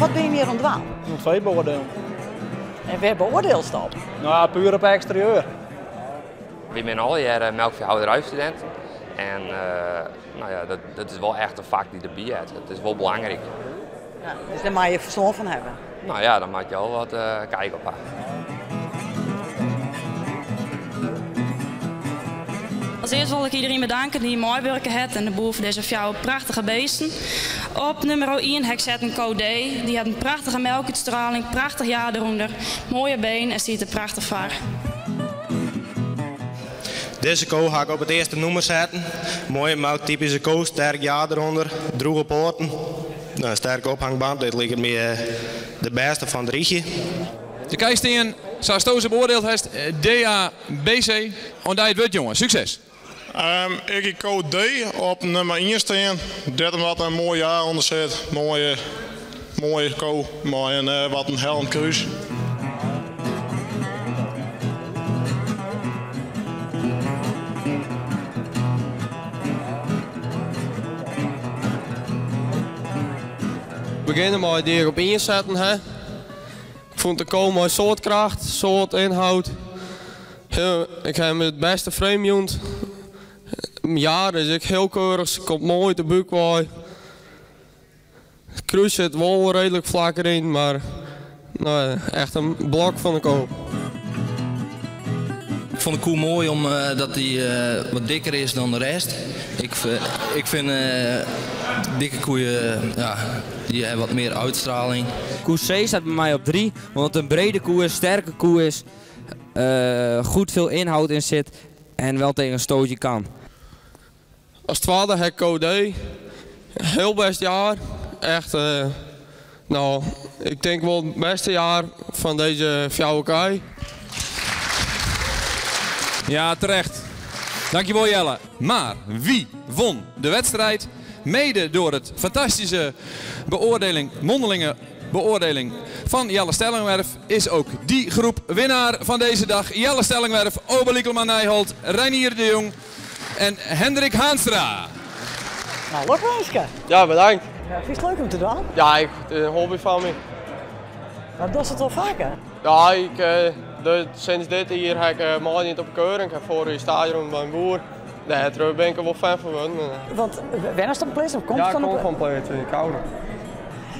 Wat binne je hjir oan it dwaan? Oan it fee beoardielen. En wêr beoardielst op? No, puer op eksterieur. Wy binne allegear melkfeehouderijstudinten en no ja, dat is wol echt in fak dy't derby heart. It is wol belangryk. Ja, dus dêr moatte je ferstân fan hawwe? No ja, dan moatte je al wat kijk op ha. As earst wol ik iedereen bedanken dy't meiwurke hat en de boer foar dizze fjouwer prachtige beesten. Op nûmer ien ha ik setten ko D. Dy hat in prachtige melkútstraling, prachtich jaar derûnder, moaie been en stiet der prachtich foar. Dizze ko ha ik op it earste nûmer setten. Moaie melktypyske ko, sterk jaar derûnder, drûge poaten, in sterke ophangband. Dit liket my de bêste fan it rychje. De kij stean, sa asto se beoardield hast, D, A, B, C. Oan dy it wurd, jonge. Sukses! Ik hie ko D op nûmer ien stean, dêr't wat in moai jaar ûnder sit. Moaie, moaie ko mei in wat in hellend krús. We begjinne mei dy ik op ien setten ha. Ik fûn it in ko mei in soad kracht, soad ynhâld. Ik ha him it bêste frame jûn. Jaar is ek hiel keurich, komt moai út de búk wei. It krús sit wol reedlik flak deryn, mar no, echt in blok fan de ko. Ik fûn de koe moai omdat dy wat dikker is dan de rest. Ik fyn dikke koeien, ja, dy hawwe wat mear útstraling. Koe C staat by my op 3, omdat it in brede koe is, sterke koe is, goed veel inhoud in sit en wel tegen een stootje kan. As twadde ha ik ko D. Hiel bêst jaar. Echt, no, ik tink wol it bêste jaar fan dizze fjouwer kij. Ja, terecht. Dankjewol Jelle. Mar wie won de wedstrijd? Mede door het fantastische beoordeling, mondelinge beoordeling van Jelle Stellingwerf is ook die groep winnaar van deze dag. Jelle Stellingwerf, Obe Lykelema Nijholt, Reinier de Jong en Hendrik Haanstra. Nou, lokwinske. Ja, bedankt. Ja, fynst it leuk om te dwaan? Ja, ik, it is in hobby fan my. Mar dochst it wol faker? Ja, ik, de, sinds dit jier ha ik meidien op de keuring. Ik ha foarich jier staazje rûn by in boer. Dêrtroch bin ik der wol fan fan wurden. Want wennest op in pleats of komst Ja, ik fan kom in fan in pleats yn Koudum.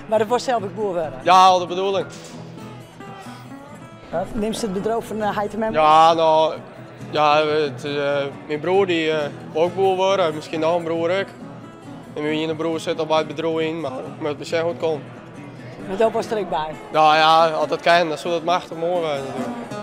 Mar do wolst sels ek boer wurde? Ja, al de bedoeling. Nimst it bedriuw fan heit en mem Ja, no, ja, it, myn broer dy wol ek boer wurde, miskien noch in broer ek. En myn iene broer sit al by it bedriuw yn, mar ik moat mar sjen hoe't it komt. Mar do wolst der ek by? Nou ja, as dat kin, dan soe dat machtich moai wêze natuerlik.